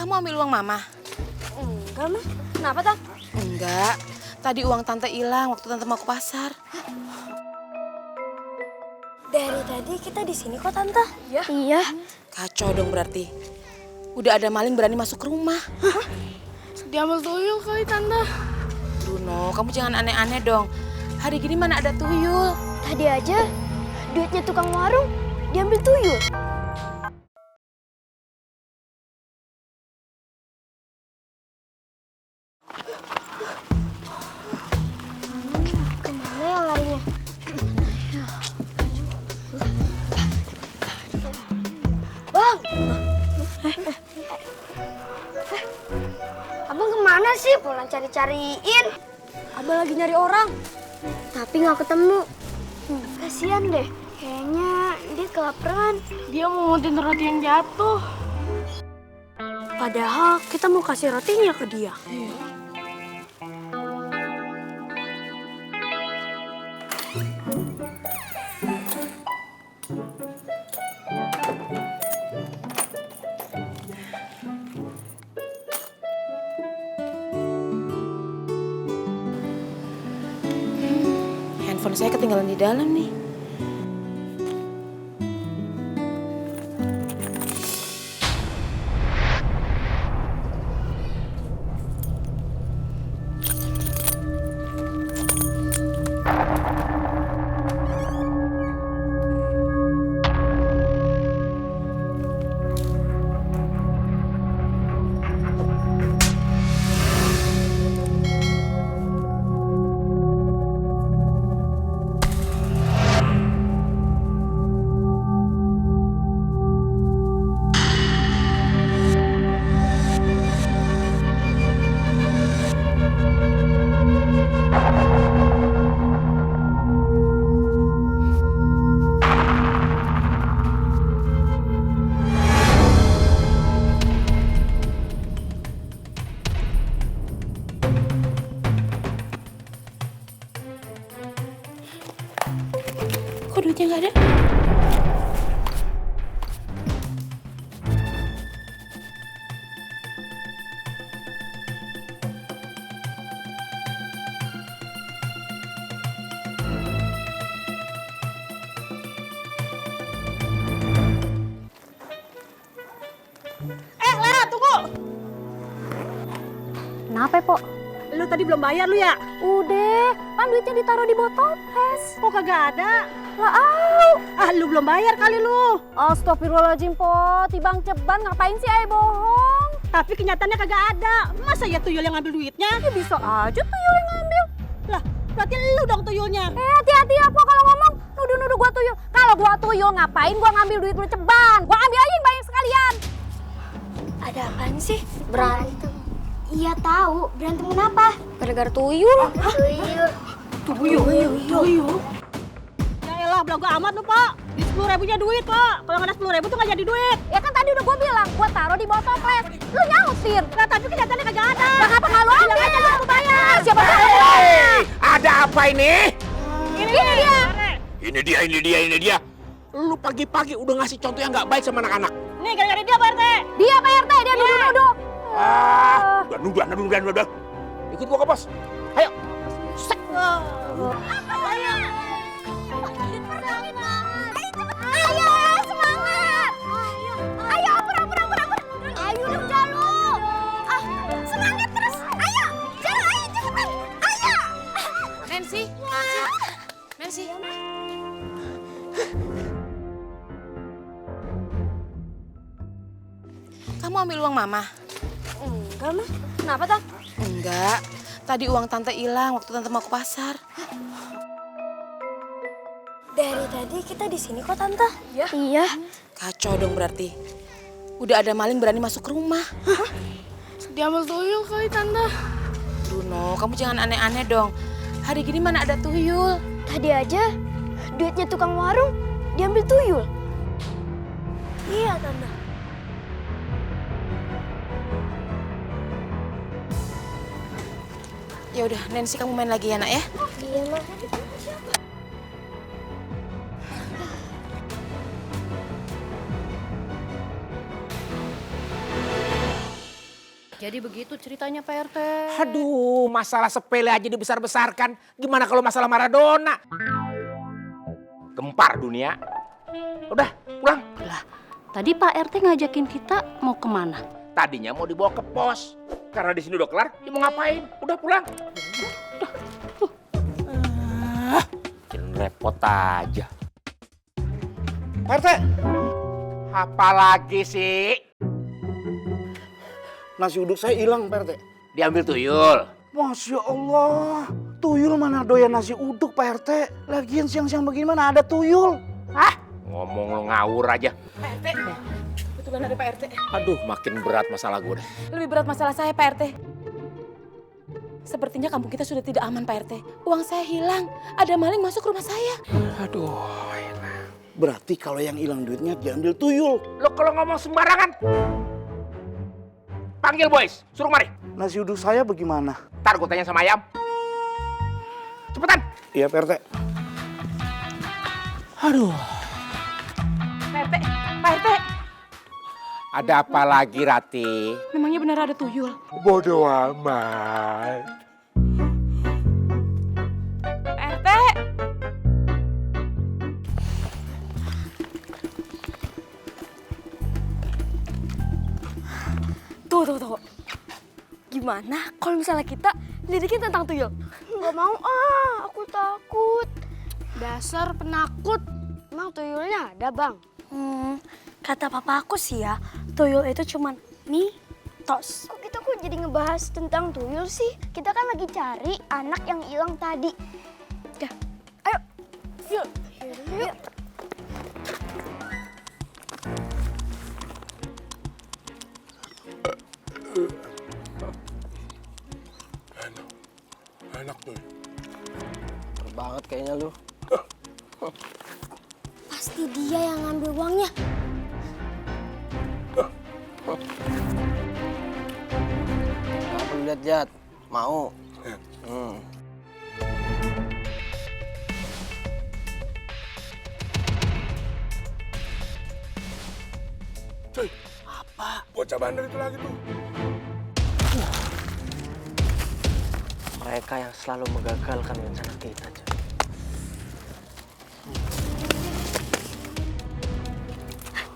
Kamu ambil uang mama? Enggak, Mah. Kenapa, Tante? Enggak. Tadi uang tante hilang waktu tante mau ke pasar. Dari tadi kita di sini kok, Tante. Ya? Iya. Kacau dong berarti. Udah ada maling berani masuk ke rumah. Diambil tuyul kali, Tante. Bruno, kamu jangan aneh-aneh dong. Hari gini mana ada tuyul? Tadi aja duitnya tukang warung diambil tuyul. Kemana yang larinya? Bang! Abang kemana sih? Pulang cari-cariin. Abang lagi nyari orang. Tapi nggak ketemu. Kasian deh. Kayaknya dia kelaparan. Dia mau nguntin roti yang jatuh. Padahal kita mau kasih rotinya ke dia. Handphone saya ketinggalan di dalam nih. Kok duitnya nggak ada? Lara, tunggu. Kenapa, Po? Lu tadi belum bayar lu ya? Udah, kan duitnya ditaruh di botol es. Kok kagak ada? Lah, au. Lu belum bayar kali lu. Astagfirullahaladzim, Po. Tibang ceban, ngapain sih ay bohong? Tapi kenyataannya kagak ada. Masa ya tuyul yang ngambil duitnya? Ya bisa aja tuyul yang ngambil. Lah, berarti lu dong tuyulnya. Hati-hati ya, Po, kalau ngomong. Nuduh-nuduh gua tuyul. Kalau gua tuyul, ngapain gua ngambil duit lu ceban? Gua ambil aja yang banyak sekalian. Ada apaan sih? Berantem. Iya tahu, berantem kenapa? Gara-gara tuyul. Tuyul. Ya elah, belagu amat lu, Pak. Di 10.000-nya duit, Pak. Kalau nggak ada 10.000 tuh nggak jadi duit. Ya kan tadi udah gua bilang, gua taruh di botol ples. Lu nyautin. Lah, tapi kenyataannya kagak ada. Nah, ngapa nggak lu ambil? Bilang aja lu bayar. Siapa tahu? Hei, ada apa ini? Ini dia. Ini dia. Lu pagi-pagi udah ngasih contoh yang nggak baik sama anak-anak. Nih, gara-gara dia, Pak RT. Dia Pak RT, dia nuduh-nuduh. Udah nuduh. Ikut gua ke pos. Ayo. Sek. Ayo, semangat. Ayo, pura-pura. Ayo dong, Jalu. Semangat terus. Ayo, Jalu, ayo cepetan. Ayo. Nancy. Kamu ambil uang mama? Enggak, Mah. Kenapa, Tante? Enggak. Tadi uang tante hilang waktu tante mau ke pasar. Dari tadi kita di sini kok, Tante. Ya? Iya. Kacau dong berarti. Udah ada maling berani masuk ke rumah. Diambil tuyul kali, Tante. Bruno, kamu jangan aneh-aneh dong. Hari gini mana ada tuyul? Tadi aja duitnya tukang warung diambil tuyul. Iya, Tante. Ya udah, Nancy kamu main lagi ya, Nak ya. Iya, Mah. Jadi begitu ceritanya Pak RT. Aduh, masalah sepele aja dibesar-besarkan. Gimana kalau masalah Maradona? Gempar dunia. Udah, pulang. Lah, tadi Pak RT ngajakin kita mau kemana? Tadinya mau dibawa ke pos. Karena di sini udah kelar, dia mau ngapain? Udah pulang. Jangan repot aja. Pak RT, Apalagi sih? nasi uduk saya hilang Pak RT. Diambil tuyul. Masya Allah, tuyul mana doyan nasi uduk Pak RT. Lagian siang-siang bagaimana ada tuyul? Hah? Ngomong lo ngawur aja. Pak RT, betulan ada Pak RT. Aduh, makin berat masalah gue deh. Lebih berat masalah saya Pak RT. Sepertinya kampung kita sudah tidak aman Pak RT. Uang saya hilang, ada maling masuk rumah saya. Aduh, Berarti kalau yang hilang duitnya diambil tuyul. lo kalau ngomong sembarangan, panggil boys, suruh mari. Nasi uduk saya bagaimana? Ntar gue tanya sama ayam. Cepetan. Iya Pak RT. Aduh. Pak RT, Pak RT. Ada apa lagi, Rati? Memangnya benar ada tuyul? Bodoh amat. Pak RT. Tuh. Gimana kalau misalnya kita lidikin tentang tuyul? Gak mau aku takut. Dasar penakut. Emang tuyulnya ada bang? Kata papa aku sih ya, tuyul itu cuman mitos. Kok kita jadi ngebahas tentang tuyul sih? Kita kan lagi cari anak yang hilang tadi. Ya, ayo. Yuk. Enak tuh. Banget kayaknya lu. Pasti dia yang ngambil uangnya. Apa lu lihat Jat? Mau? Cuy. Apa? Bocah bandel itu lagi tuh. Mereka yang selalu menggagalkan rencana kita, Jat.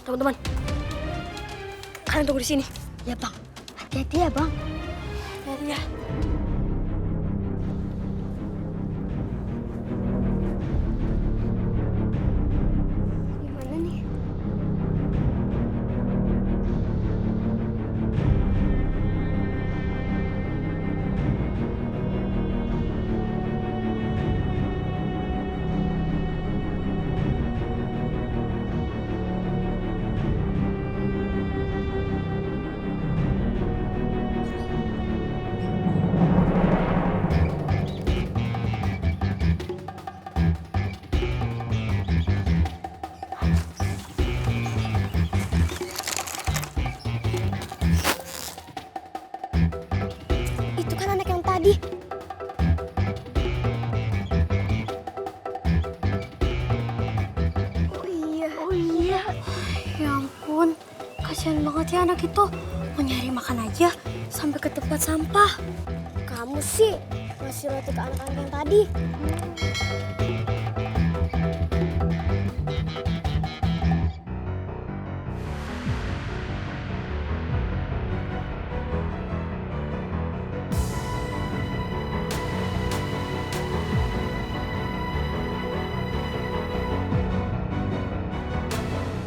Teman-teman, kalian tunggu di sini. Ya bang, hati-hati ya bang. Hati-hati ya. Gimana nih? Itu kan anak yang tadi. Oh iya. Ya ampun, kasihan banget ya anak itu. Mau nyari makan aja sampai ke tempat sampah. Kamu sih ngasih roti ke anak-anak yang tadi.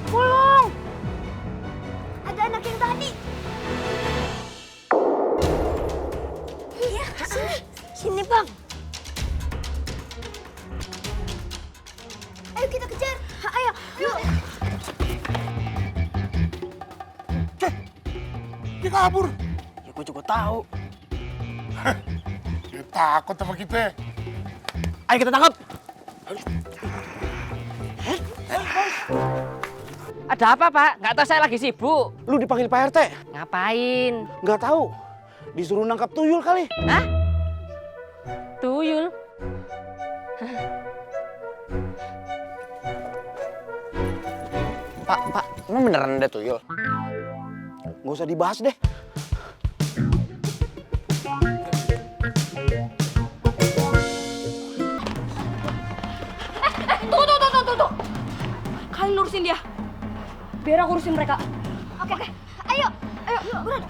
Pulung! Ada anak yang tadi. Iya, sini. Sini, Bang. Ayo kita kejar. Ayo, yuk. Dia kabur. Ya gue juga tahu. Dia takut sama kita. Ayo kita tangkap. Ada apa, Pak? Nggak tahu, saya lagi sibuk. Lu dipanggil Pak RT? Ngapain? Nggak tahu. Disuruh nangkap tuyul kali. Hah? Tuyul? Pak, emang beneran ada tuyul? Nggak usah dibahas deh. urusin dia. Biar aku urusin mereka. Oke. Ayo, buruan.